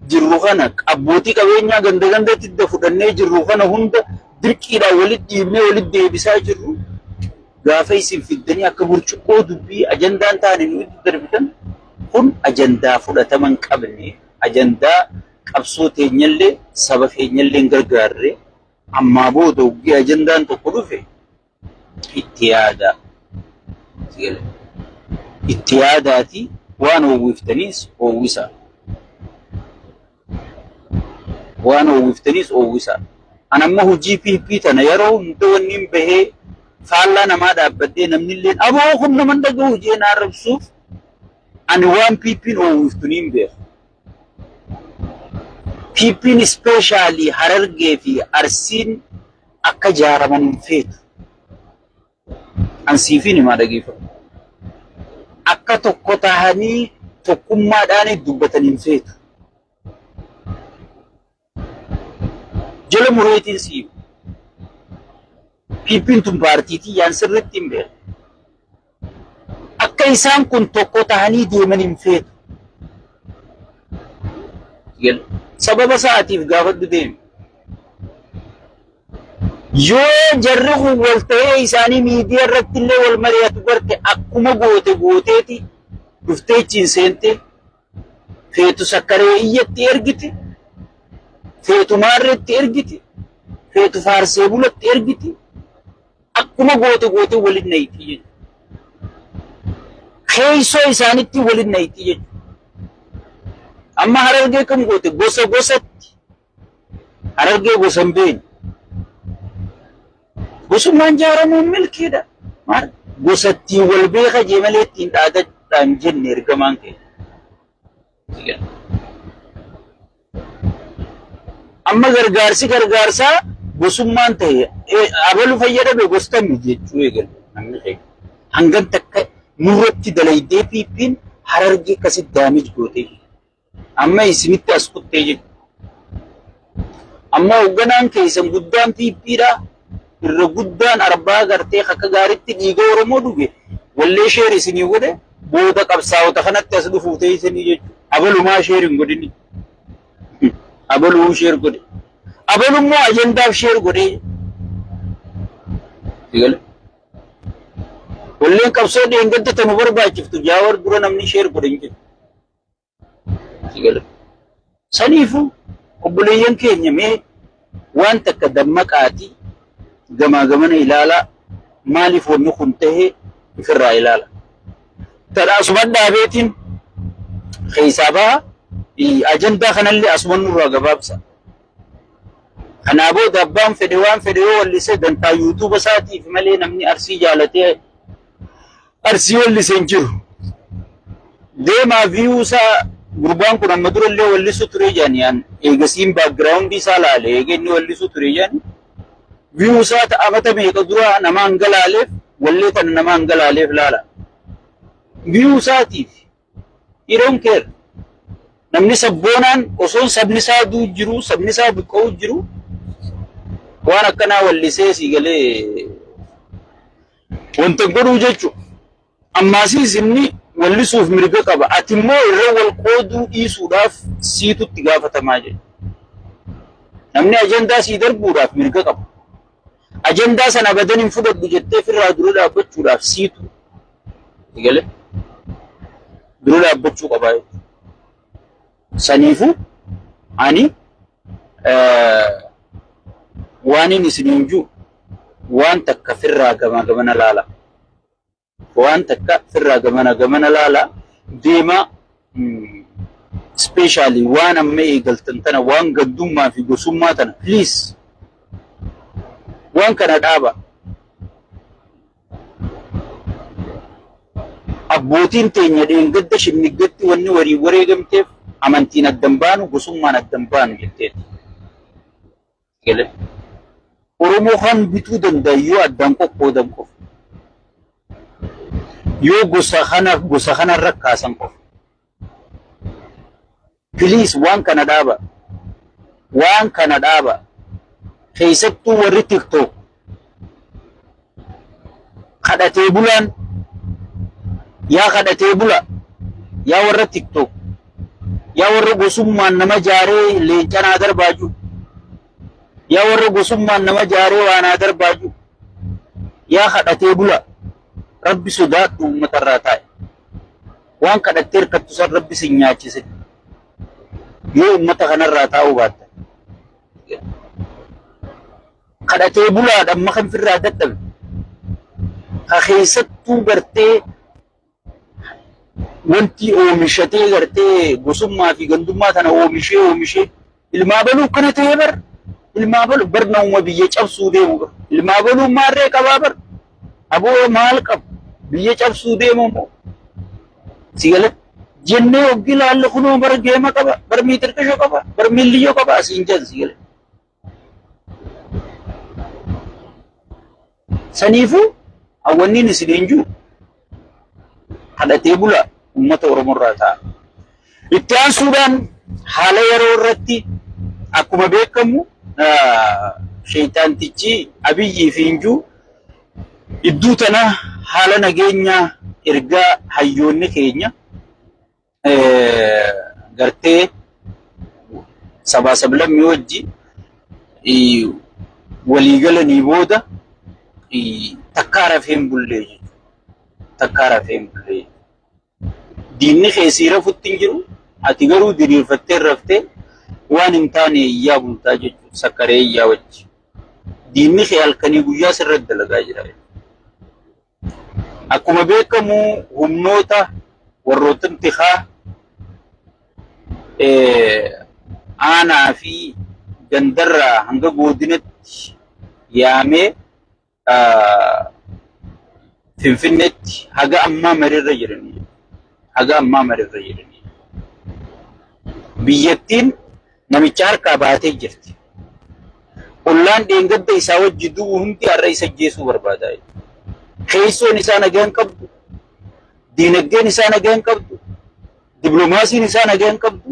A: jirru kana abbootii qabeenyaa ganda gandatti hidda fudhannee jirru kana hunda dirqiidhaan walitti dhiibnee walitti deebisaa jirru gaafa isin fiddanii akka burcuqqoo dubbii ajandaan taane nu itti darbitan kun ajandaa fudhatama hin qabne ajandaa qabsoo teenyallee saba keenyallee hin gargaarre ammaa booda hoggii ajandaan tokko dhufe itti yaadaa. Itti yaadaati waan oowwiftaniis oowwisaa. Waan oowwiftaniis oowwisaa. An amma hojii PP tana yeroo hunda wanni bahee faallaa namaa dhaabbadhee namni illee aboo kun nama hin dhaga'u jee na arrabsuuf ani waan PP'n oowwiftu niin beeku. PP'n ispeeshaalii Harargee fi Arsiin akka jaaraman hin feetu. An siifiin himaa dhageeffadhu. Akka tokko tahanii tokkummaadhaan dubbatan hin feetu. Jala mureetiin si hima. PP'n tun paartii tiyyaan sirriitti hin beeku. Akka isaan kun tokko tahanii deeman hin feetu. Sababa sa'aatiif gaafadhu deemi. Yoo jarri kun wal ta'ee isaanii miidiyaa irratti illee wal mari'atu garte akkuma goote gooteeti dhuftee achiin seente feetu sakkaree iyyatti ergiti feetu maarreetti ergiti feetu faarsee bulatti ergiti akkuma goote goote waliin nayiti jechuudha. Keessoo isaanitti waliin nayiti jechuudha. Amma Harargee kam goote gosa gosatti Harargee gosa hin beekne. Gosummaan jaaramuun milkiidha. Maal gosattiin wal beeka jee malee ittiin dhaadadhaan jenne ergamaan keenya. Amma gargaarsi gargaarsaa gosummaan ta'e abalu fayyadame gostammi jechuu eegale namni keenya. Hangan takka nurratti dalaydee PP'n Harargee akkasitti damage gootee amma isinitti as kuttee jechuudha. Amma hoogganaan keessan guddaan PPdha. Irra guddaan arbaa gartee akka gaariitti dhiiga Oromoo dhuge wallee share isinii godhe booda qabsaa'ota kanatti as dhufuu teessanii jechuudha. Abalumaa share hin godhini. Abaluu share godhe. Abalummoo ajandaaf share godhee. Walleen qabsoo dheengadda tanu barbaachiftu Jaawar dura namni share godhe hin jiru. Saniifuu obboleeyyan keenya, mee waan takka dammaqaatii gamaa gamana ilaalaa, maaliif wanni kun tahee ofirraa ilaala. Tadha asuman dhaabeetiin keessaa baha, ajandaa kanallee asuman nurraa gabaabsa. Kanaa booda abbaan fedhe waan fedhe yoo wallise dantaa YouTube isaatiif malee namni Arsii jaalatee Arsii wallise hin jiru. Deemaa view isaa, gurbaan kun amma durallee wallisu ture jedhani, an eegasiin background isaa laale, eega inni wallisu ture jedhani, view isaa amata meeqa dura nama hanga laaleef, wallee tana nama hanga laaleef laala. View isaatiif he don't care. Namni sabboonaan osoo sabni isaa duu jiru, sabni isaa buqqa'uu jiru, waan akkanaa wallisee sii galee wanta godhuu jechuudha. Ammaasiis inni wallisuuf mirga qaba. Ati immoo irra wal qooduu dhiisuudhaaf siitutti gaafatamaa jechuudha. Namni ajandaa sii darbuudhaaf mirga qaba. Ajandaa sana abadan hin fudhadhu jettee ofirraa dura dhaabbachuudhaaf siitu galee dura dhaabbachuu qabaa jechuudha. Saniifuu ani waan inni isiniin jiru, waan takka firraa gamaa gamana laala. Waan takka firraa gamana gamana laala deemaa, especially waan amma eegaltan tana, waan gaddummaa fi gosummaa tana, please waan kana dhaaba. Abbootiin teenya dheengadda shinniggatti wanni warii wareegamteef amantiin addan baanu, gosummaan addan baanu jetteeti. Galee. Oromoo kan bituu danda'an yoo addaan qoqqoodan qofa. Yoo gosa kana gosa kanarra kaasan qofa. Please waan kana dhaaba. Waan kana dhaaba. Keessattuu warri TikTok. Kadhatee bulaan, yaa kadhatee bula, yaa warra TikTok, yaa warra gosummaan nama jaaree leencanaa darbaa jiru, yaa warra gosummaan nama jaaree waanaa darbaa jiru, yaa kadhatee bula, Rabbi sodaadhu, uummatarraa taa'e. Waan kadhattee hirkattu san Rabbi sin nyaachise yoo uummata kanarraa taa'uu baatta. Kadhatee bulaadha amma kan firraa dadhabe. Ka keessattuu gartee wanti oomishatee gartee gosummaa fi gandummaa tana oomishee oomishee ilmaa baluu akkana ta'ee bar, ilmaa baluu bar namuma biyya cabsuu deemu bar, ilmaa baluu maarree qabaa bar, aboo maal qabu biyya cabsuu deemu moo si gala jennee hoggi laalle, kunoo bar geema qaba bar, miitirqishoo qaba bar, miilliyyoo qaba asiin jan si gala. Saniifuu hawwanniin isiniin jiru, kadhatee bula, uummata Oromoo irraa ta'a. Itti aansuudhaan haala yeroo irratti akkuma beekamu sheeytaantichi Abiyyii fi Injuu idduu tana haala nageenyaa ergaa hayyoonni keenya gartee sabaa sablammii wajji walii galanii booda takkaa rafee hin bullee jechuudha. Takkaa rafee hin bullee. Diinni keessii rafutti hin jiru. Ati garuu diriirfattee raftee waan hin taane iyyaa bultaa jechuudha. Sakkaree iyyaa wajji. Diinni kee halkanii guyyaa sirratti dalagaa jira. Akkuma beekamu humnoota warroota tikaa aanaa fi gandarraa hanga godinatti yaamee Finfinneetti haga ammaa mariirra jiranii. Haga ammaa mariirra jiranii. Biyyattiin namicha harkaa baatee jirti. Ollaan dheengadda isaa wajji du'u hundi har'a isa ajjeesuu barbaada. Keessoon isaa nagaa hin qabdu. Diinagdeen isaa nagaa hin qabdu. Dippiloomaasiin isaa nagaa hin qabdu.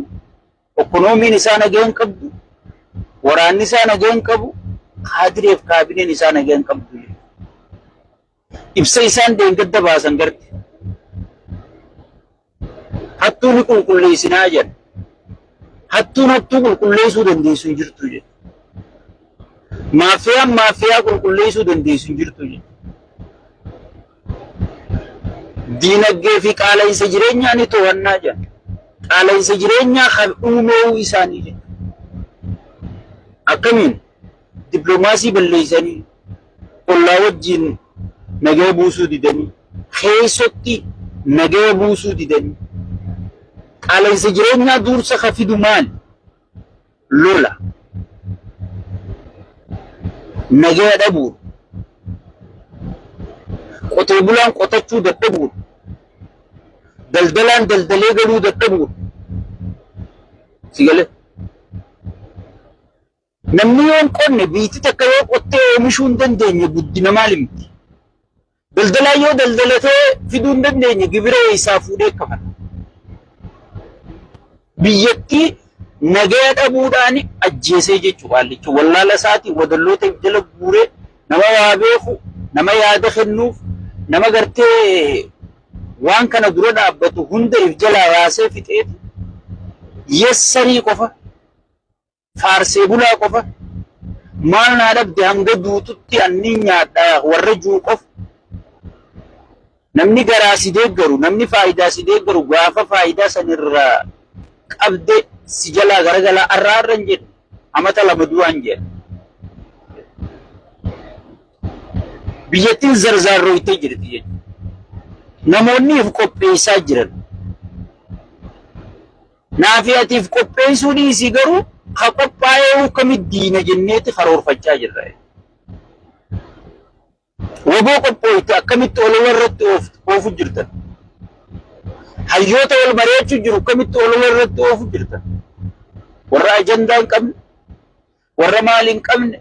A: Ikkonoomiin isaa nagaa hin qabdu. Waraanni isaa nagaa hin qabu. Kaadireef kaabineen isaa nagaa hin qabdu. Ibsa isaan dheengadda baasan garte. Hattuu ni qulqulleessinaa jedha. Hattuun hattuu qulqulleessuu dandeessu hin jirtu jedha. Maafiyaan maafiyaa qulqulleessuu dandeessu hin jirtu jedha. Diinagdee fi qaala'insa jireenyaa ni to'annaa jedha. Qaala'insa jireenyaa kan uumeewu isaanii jedha. Akkamiin dippiloomaasii balleessanii ollaa wajjin nagaa buusuu didanii keessotti nagaa buusuu didanii qaala'insa jireenyaa duursa ka fidu maali? Lola. Nagaa dhabuudha. Qotee bulaan qotachuu dadhabuudha. Daldalaan daldalee galuu dadhabuudha. Si galee? Namni yoo hin qonne biitti takka yoo qottee oomishuu hin dandeenye guddina maal himti? Daldalaan yoo daldalatee fiduu hin dandeenye gibira eessaa fuudhee kafala? Biyyattii nagaya dhabuudhaan ajjeesee jechuudha qaallichi. Wallaala isaatii wadalloota jala guuree nama waa beeku, nama yaada kennuuf, nama gartee waan kana dura dhaabbatu hunda if jalaa yaasee fixeeti yessarii qofa faarsee bulaa qofa maal naa dhabde hanga duututti anni nyaadha warra juu qofa. Namni garaa si deeggaru, namni faayidaa si deeggaru gaafa faayidaa sanirraa qabde si jalaa garagalaa arraa arra hin jedhu amata 2 du'aan jedhu. Biyyattiin zarzaarrooytee jirti jechuudha. Namoonni if qopheessaa jiran. Naafi ati if qopheessuu dhiisii garuu ka qophaa'ee akkamitti diina jenneeti karoorfachaa jirra. Waboo qophooyte akkamitti olola irratti oofu jirtan. Hayyoota wal mari'achuu jiru akkamitti olola irratti oofu jirtan. Warra ajandaa hin qabne, warra maali hin qabne,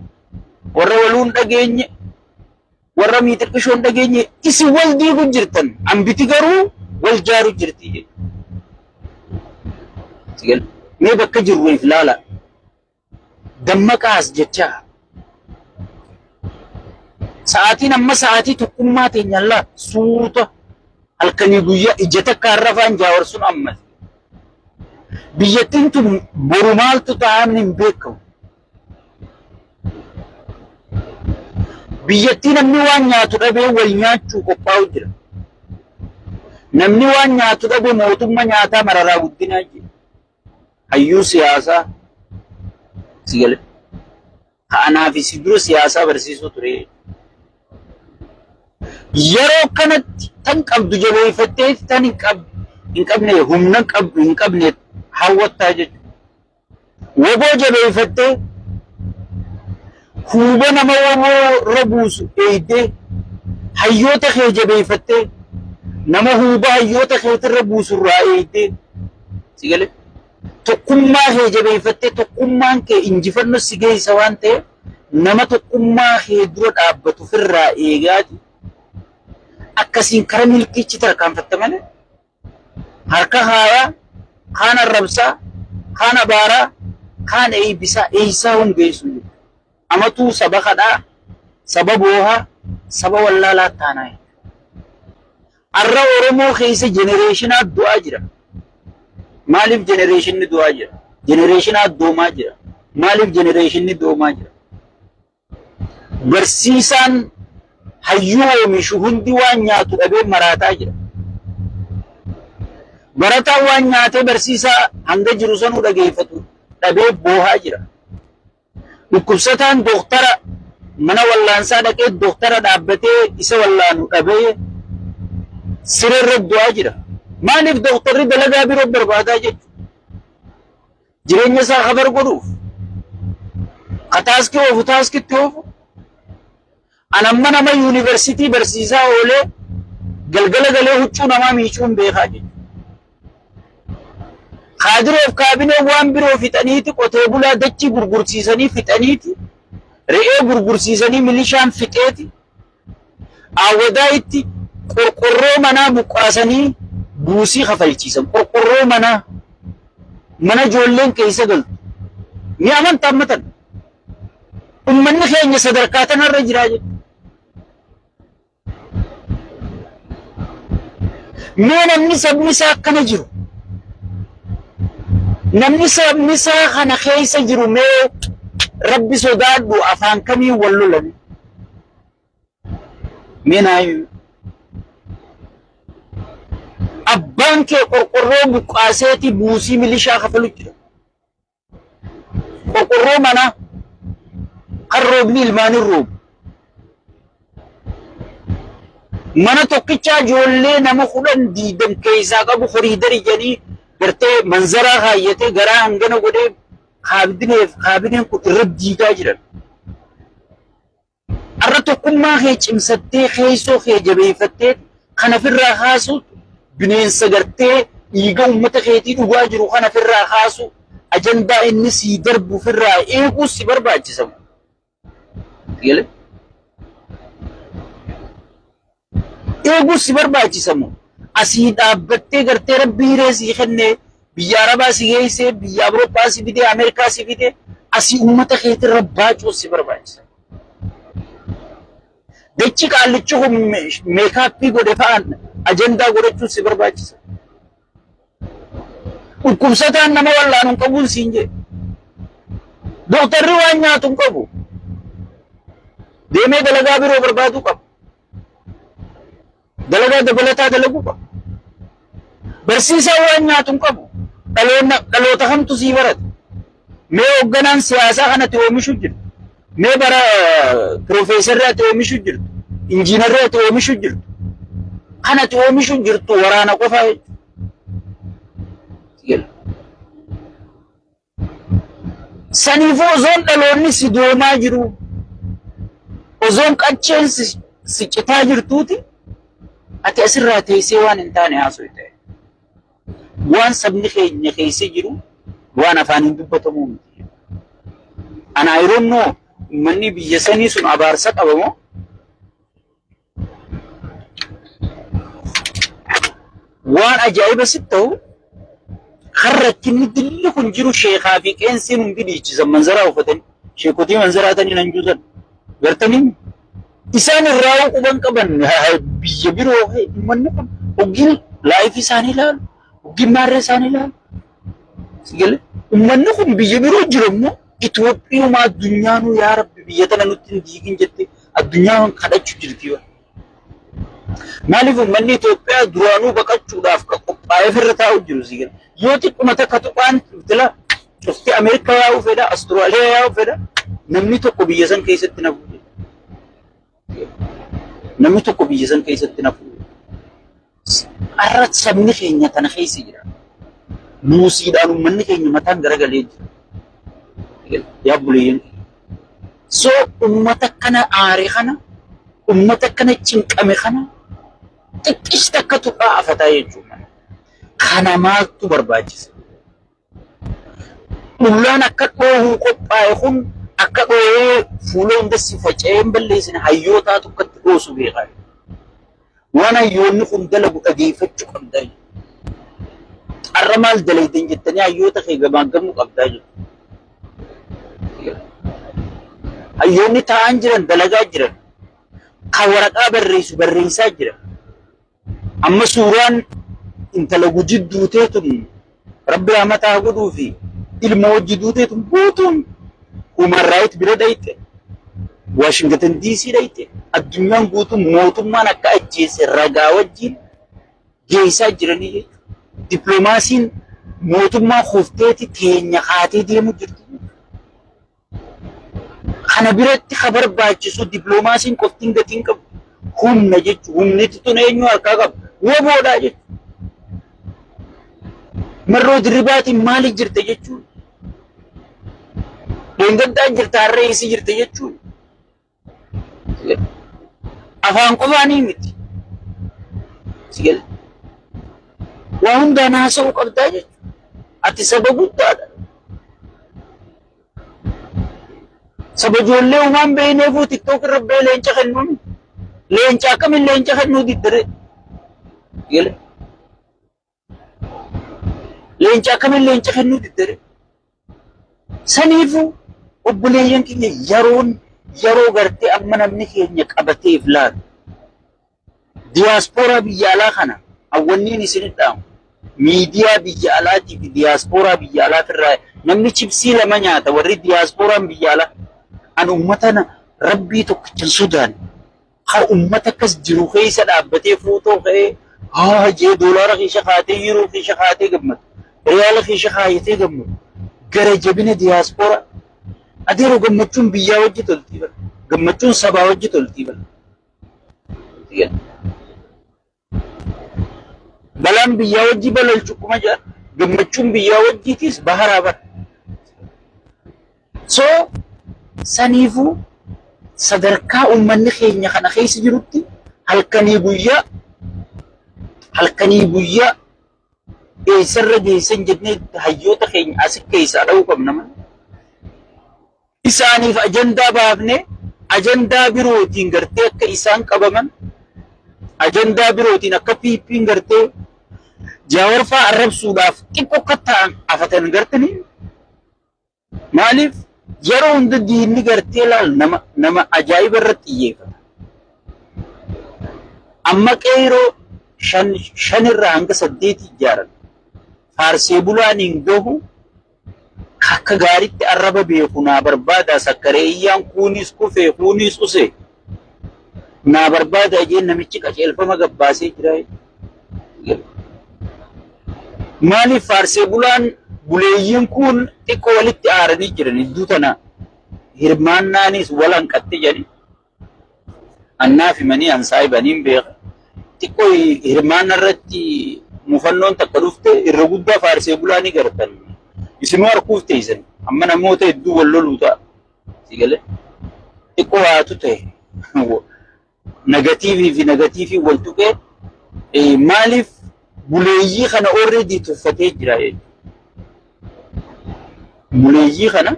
A: warra waluu hin dhageenye, warra miixiqqishoo hin dhageenye isin wal diigu jirtan. Ambiti garuu wal jaaru jirti jechuudha. Mee bakka jirru if laala. Dammaqaas jechaa. Sa'aatiin amma sa'aatii tokkummaa teenyaan laa suuta halkanii guyyaa ija takka harrafaan jaawarsun amma. Biyyattiin tun boru maaltu ta'an hin beekamu. Biyyattii namni waan nyaatu dhabee wal nyaachuu qophaa'u jira. Namni waan nyaatu dhabe mootummaa nyaataa Mararaa Guddinaa jira. Hayyuu siyaasaa si gale. Ka anaa fi si dura siyaasaa barsiisuu ture. Yeroo kanatti tan qabdu jabeeffattee tan hin qabne humna hin qabne hawwattaa jechuudha. Woboo jabeeffattee huuba nama woboo irra buusu eeydee hayyoota kee jabeeffattee nama huuba hayyoota keetirra buusu irraa eeydee si galee tokkummaa kee jabeeffattee tokkummaan kee injifannoo si geessa waan ta'eef nama tokkummaa kee dura dhaabbatu ofirraa eegaati akkasiin kara milkiichi tarkaanfatta malee harka haayaa kaan arrabsaa kaan abaaraa kaan eeybisaa eeysaa hungeessu jechuudha. Amatuu saba kadhaa saba boohaa saba wallaalaa taanaa jechuudha. Arra Oromoo keessa jenereeshinaa du'aa jira. Maaliif jenereeshinni du'aa jira? Jenereeshinaa doomaa jira. Maaliif jenereeshinni doomaa jira? Barsiisaan hayyuu oomishu hundi waan nyaatu dhabee maraataa jira. Barataan waan nyaatee barsiisaa hanga jiru sanuu dhageeffatu dhabee boohaa jira. Dhukkubsataan dooktara mana wallaansaa dhaqee dooktara dhaabbatee isa wallaanu dhabee siree irra du'aa jira. Maaliif dooktarri dalagaa biroo barbaadaa jechuudha? Jireenya isaa kabar godhuuf. Ka taaskii oofu taaskitti oofu. An amma nama yuunivarsiitii barsiisaa oolee galgala galee huccuu namaa miicuun beekaa jechuudha. Kaadiroof kaabinee waan biroo fixaniiti qotee bulaa dachii gurgursiisanii fixaniiti. Re'ee gurgursiisanii milishaan fixeeti Awwadaayitti qorqorroo manaa buqqaasanii buusii kafalchiisan. Qorqorroo manaa mana ijoolleen keessa galtu. Ni amantaa ammatan. Ummanni keenya sadarkaa tanarra jiraa jechuudha. Mee namni sabni isaa akkana jiru. Namni sabni isaa kana keessa jiru mee rabbi sodaadhu afaan kamiin wal lolame. Mee naa himi. Abbaan kee qorqorroo buqqaaseeti buusii milishaa kafalu jira. Qorqorroo manaa kan roobni ilmaan hin roobu. Mana tokkichaa ijoollee nama 10 20 keessaa qabu koriidarii jedhanii gartee manzaraa kaayyatee garaa hangana godhee kaabineef kaabineen kun irra diigaa jiran. Har'a tokkummaa kee cimsattee keessoo kee jabeeffattee kan ofirraa kaasu bineensa gartee dhiiga uummata keetii dhugaa jiru kan ofirraa kaasu ajandaa inni sii darbu ofirraa eeguu si barbaachisa. Galee? Eeguu si barbaachisa moo? Asii dhaabbattee gartee rabbi hiree sii kennee biyya Arabaa si geessee biyya Awurooppaa si fidee Ameerikaa si fidee asii uummata keetirra baacuu si barbaachisa. Dachi qaallichi kun meekaappii godhe fa'aan ajandaa godhachuun si barbaachisa. Dhukkubsataan nama wal'aanu hin qabuun siin jedhe. Dooktarri waan nyaatu hin qabu. Deemee dalagaa biroo barbaaduu qaba. Dalagaa dabalataa dalaguu qaba. Barsiisaan waan nyaatu hin qabu. Dhaloota kamtu sii barata? Mee hoogganaan siyaasaa kanatti oomishuu jirtu. Mee bara piroofeesarri ati oomishuu jirtu. Injiinarri ati oomishuu jirtu. Kan ati oomishuu jirtu waraana qofaa jechuudha. Saniifuu osoon dhaloonni si doomaa jiru, osoon qacceen si citaa jirtuuti, ati asirraa teessee waan hin taane haasofte. Waan sabni keenya keessa jiru waan afaan hin dubbatamuu miti. Ana I don't know uummanni biyya sanii sun abaarsa qaba moo? Waan ajaa'iba sitti ta'u kan rakkinni dilli kun jiru sheekaa fi qeensiin hundi dhiichisan manzaraa uffatanii sheekotii manzaraa tanii nan juusan gartanii isaan irraa quban qaban biyya biroo uummanni kun hoggiin laayifii isaanii ilaalu hoggiin maarree isaanii ilaalu sigale uummanni kun biyya biroo jiru immoo Itoophiyuma addunyaanuu yaa rabbi biyya tana nutti hin diigin jette addunyaan kadhachuu jirti. Maaliif uummanni Itoophiyaa duraanuu baqachuudhaaf kan qophaa'ee ofirra taa'u jiru si gala. Yoo xiqquma takka tuqaan tila cufti Ameerikaa yaa'uu fedha, Awustiraaliyaa yaa'uu fedha, namni tokko biyya san keessatti nafu. Namni tokko biyya san keessatti nafu. Har'a sabni keenya tana keessa jira. Buusiidhaan uummanni keenya mataan garagalee jira. Yaa buleeyyan. So uummata kana aare kana, uummata kana cinqame kana xiqqis takka tuqaa afataa jechuudha. Kana maaltu barbaachisa? Dhullaan akka dhoohuu qophaa'e kun akka dhoohee fuula hunda si faca'ee hin balleessine hayyootaatu akkatti dhoosu beekaa. Waan hayyoonni kun dalagu dhageeffachuu qabda. Har'a maal dalaydan jettanii hayyoota kee gamaaggamuu qabdaa jechuudha. Hayyoonni taa'an jiran dalagaa jiran. Kan waraqaa barreessu barreessaa jira. Amma suuraan intala Gujii duutee tun rabbi rahmata haa godhuu fi ilma wajji duutee tun guutuun human right bira dhayxe Washington DC dhayxe addunyaan guutuun mootummaan akka ajjeese ragaa wajjiin geessaa jiranii jechuudha. Dippiloomaasiin mootummaa kufteeti teenya kaatee deemu jirti. Kana biratti ka barbaachisu dippiloomaasiin qoftiin gatiin qabu humna jechuudha. Humni tun eenyu harkaa qaba? Woboodhaa jechuudha. Marroo dirribaatiin maaliif jirta jechuudha. Dheengaddaan jirta har'a eessa jirta jechuudha. Afaan qofaanii miti. Sigale. Waa hundaan haasa'uu qabdaa jechuudha. Ati saba guddaadha. Saba ijoollee uumaan beekneefuu TikTok irra ba'ee leenca kennuun leenca akkamiin leenca kennuu diddare. Leenca akkamiin leenca kennuu diddare. Saniifuu obboleeyyan keenya yeroon yeroo gartee amma namni keenya qabateef laalu. Diyaaspooraa biyya alaa kana hawwanniin isin dhaamu. Miidiyaa biyya alaatii fi diyaaspooraa biyya alaatirraa namni chipsii lama nyaata warri diyaaspooraan biyya alaa. An uummata rabbii tokkicha hin sodaanne. Ka uummata akkas jiru keessa dhaabbatee footoo ka'ee haa jee doolaara keessa kaatee yeroo keessa kaatee gammadu. Riyaala keessa kaayatee gammadu. Gara jabina diyaaspooraa. Adeeroo gammachuun biyyaa wajji toltii bara. Gammachuun sabaa wajji toltii bara. Balaan biyyaa wajji balalchu kuma jedhan gammachuun biyyaa wajjiitis baharaa bara. So saniifuu sadarkaa uummanni keenya kana keessa jirutti halkanii guyyaa halkanii guyyaa eessarra geessan jennee hayyoota keenya asi keessaa dha'uu qabna malee. Isaaniif ajandaa baafnee ajandaa birootiin gartee akka isaan qabaman ajandaa birootiin akka PP'n gartee Jaawar fa'aa arrabsuudhaaf xiqqoo akka ta'an afatan gartanii maaliif yeroo hunda diinni gartee laal nama nama ajaa'iba irratti xiyyeeffata. Amma qeeroo shan shanirraa hanga saddeetii ijaaran faarsee bulaan hin gahu Akka gaaritti arraba beeku naa barbaadaa sakkaree iyyaan kuunis kufee kuunis use naa barbaadaa jeen namichi qajeelfama gabbaasee jira. Maaliif faarsee bulaan buleeyyiin kun xiqqoo walitti aaranii jiran iddoo tana hirmaannaanis wal hanqatte jedhani. Annaaf himanii an saayibaniin beeka. Xiqqoo hirmaanna irratti mufannoon takka dhufte irra guddaa faarsee bulaa ni gartan. Isinuu harkuuf teessan. Amma namoota hedduu wal loluu ta'a. Si galee? Xiqqoo waatu ta'e. Nagatiivii fi nagatiivii wal tuqee maaliif buleeyyii kana already tuffatee jira jechuudha. Buleeyyii kana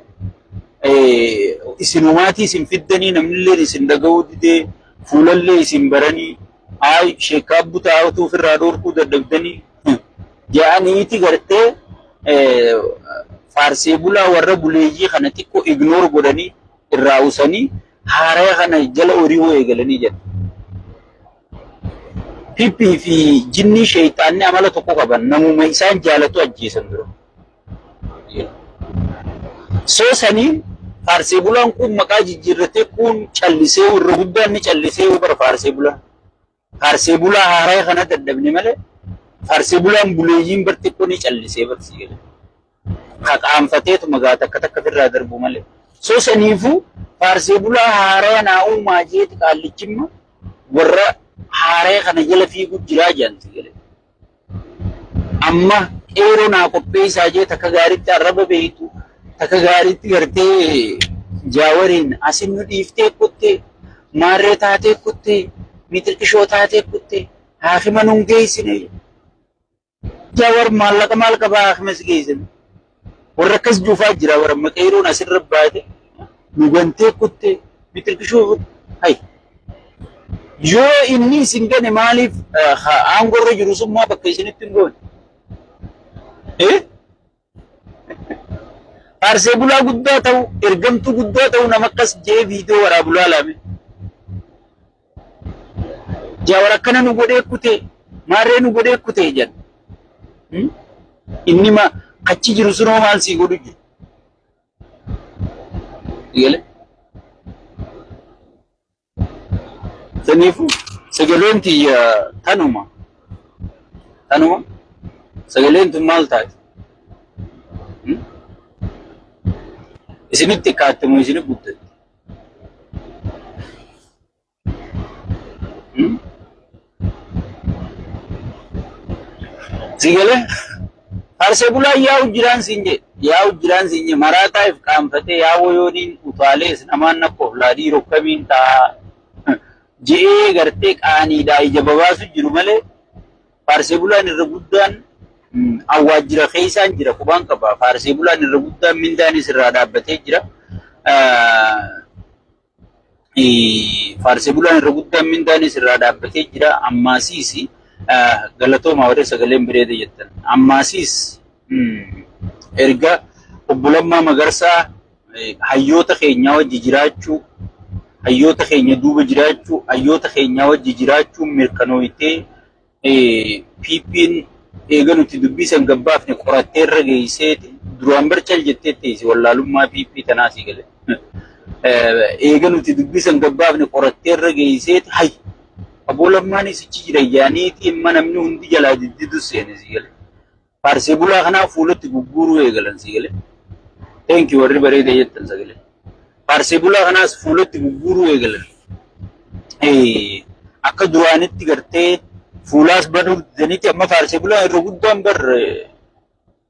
A: isinumaatii isin fiddanii namnillee isin dhaga'uu didee fuulallee isin baranii ayi sheekkaa butaa utuu ofirraa dhorkuu dadhabdanii ja'aniiti gartee faarsee bulaa warra buleeyyii kana xiqqoo ignoor godhanii irraa usanii haaraya kana jala ori'uu eegalanii jedha. PP fi jinnii sheeyxaanni amala tokko qaban namuma isaan jaalatu ajjeesan dura. Soo saniin faarsee bulaan kun maqaa jijjiirratee kun callisee irra guddaan ni callisee bara faarsee bulaan. Faarsee bulaa haaraa kana dadhabne malee faarsee bulaan buleeyyiin bar xiqqoo ni callisee barsiise. Haqaanfateetu magaa takka takka ofirraa darbu malee. Soo saniifuu faarsee bulaa haaraa naa uumaa jeeti qaallichimma warra haaraa kana jala fiiguu jiraa jedhan galee. Amma qeeroo naa qopheessaa jee takka gaaritti arraba beektu takka gaaritti gartee jaawariin asin nu dhiiftee kuttee maarree taatee kuttee mixirqishoo taatee kuttee haakima nun geessine. Jaawar maallaqa maal qabaa haakima si geessine. Warra akkas juufaa jira warra amma qeeroon asirra baate nu gantee kuttee mixirqishoo hay. Yoo inni isin gane maaliif aangorra jiru sun maa bakka isinitti hin goone? Eh? Faarsee bulaa guddaa ta'u, ergamtuu guddaa ta'u nama akkas jee viidiyoo waraabu laalaame. Jaawar akkana nu godhee kutee, maarree nu godhee kutee jedha. Inni ma achi jiru sunoo maal sii godhu jiru? Gale? Saniifuu sagaleen tiyya tanuma. Tanuma. Sagaleen tun maal taati? Isinitti xiqqaatte moo isinitti guddatte? Si galee Faarsee bulaa yaa'u jiraan siin jedhe yaa'u jiraan siin jedhe maraataa if qaanfatee yaa'uu yooniin utaalees namaan nakkoof laadii rokkamiin ta'a je'ee gartee qaaniidhaa ija babaasu jiru malee faarsee bulaan irra guddaan awwaajjira keessaan jira qubaan qaba faarsee bulaan irra guddaan mindaanis irraa dhaabbatee jira. Faarsee bulaan irra guddaan mindaanis irraa dhaabbatee jira. Ammaasiis galatoomaa warri sagaleen bareeda jettan. Ammaasiis erga obbo Lammaa Magarsaa hayyoota keenyaa wajji jiraachuu, hayyoota keenya duuba jiraachuu, hayyoota keenyaa wajji jiraachuun mirkanooytee PPn eega nuti dubbii san gabbaafne qorattee irra geesseeti duraan bar cal jettee teessi wallaalummaa PP tanaa sii gale. Eega nuti dubbii san gabbaafne qorattee irra geesseeti hay aboo Lammaanis achi jira jaaniiti imma namni hundi jalaa diddidu seene sii gale. Faarsee bulaa kanaa fuulatti gugguuruu eegalan sii gale. Thank you warri bareeda jettan sagalee. Faarsee bulaa kanaas fuulatti gugguuruu eegalan. Akka duraanitti gartee fuulaas banuu didaniiti amma faarsee bulaa irra guddaan bar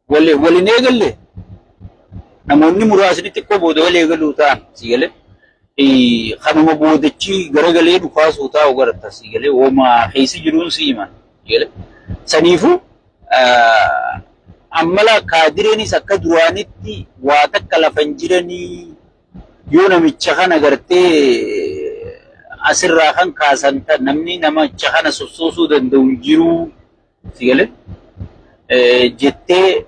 A: waliin eegalle namoonni muraasni xiqqoo booda wal eegaluu ta'an sii galee. Kanuma boodachi garagalee dhukaasuu taa'u garta sii galee homaa keessa jiruun si himan sii galee. Saniifuu ammala kaadireenis akka duraanitti waa takka lafa hin jiranii yoo namicha kana gartee asirraa kan kaasan namni namicha kana sossoosuu danda'u hin jiru si galee jettee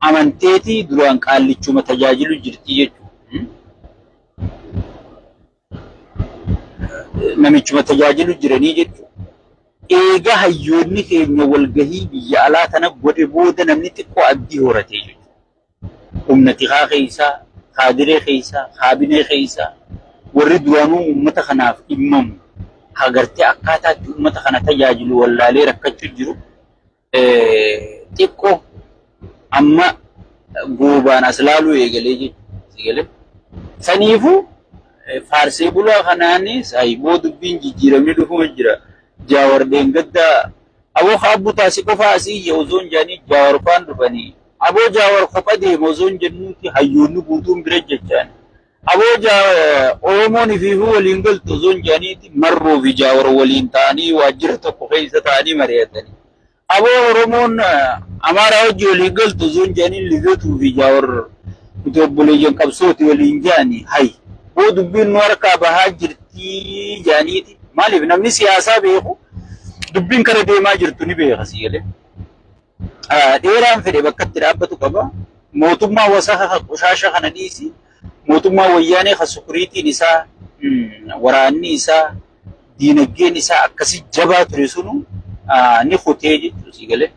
A: amanteeti duraan qaallichuma tajaajilu jirti jechuudha. Namichuma tajaajilu jiranii jechuudha. Eega hayyoonni keenya walgahii biyya alaa tana godhe booda namni xiqqoo abdii horatee jechuudha. Humna tikaa keessaa, kaadiree keessaa, kaabinee keessaa warri duraanuu uummata kanaaf dhimmamu hagartee akkaataatti uummata kana tajaajilu wallaalee rakkachuu jiru xiqqoo amma goobaan as laaluu eegalee jechuudha. Saniifuu faarsee bulaa kanaanis hayboo dubbiin jijjiiramni dhufuma jira. Jaawar deengaddaa aboo kaabbu taasi qofaa asii iyya osoo hin jaanii jaawar faan dhufanii. Aboo jaawar kopha deema osoo hin jennuuti hayyoonni guutuun bira jechaan. Aboo Oromoon ifiifuu waliin galtu osoo hin jaaniiti marroo fi jaawar waliin ta'anii waajjira tokko keessa ta'anii mari'atanii. Aboo Oromoon Amaaraa wajji waliin galtu osoo hin jaaniin Lidatuu fi Jaawar nuti obboleeyyan qabsooti waliin jaani hay boo dubbiin nu harkaa bahaa jirtii jaaniiti. Maaliif namni siyaasaa beeku dubbiin kara deemaa jirtu ni beeka si galee. Dheeraan fedhe bakka itti dhaabbatu qaba. Mootummaa wasaka qoshaasha kana dhiisi. Mootummaa wayyaanee kan sukuriitiin isaa waraanni isaa diinagdeen isaa akkasi jabaa ture sunu ni kutee jechuudha si galee.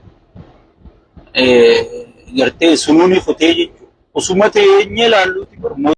A: Gartee sunuu ni kutee jechuudha. Osuma teenyee ilaalluuti bar.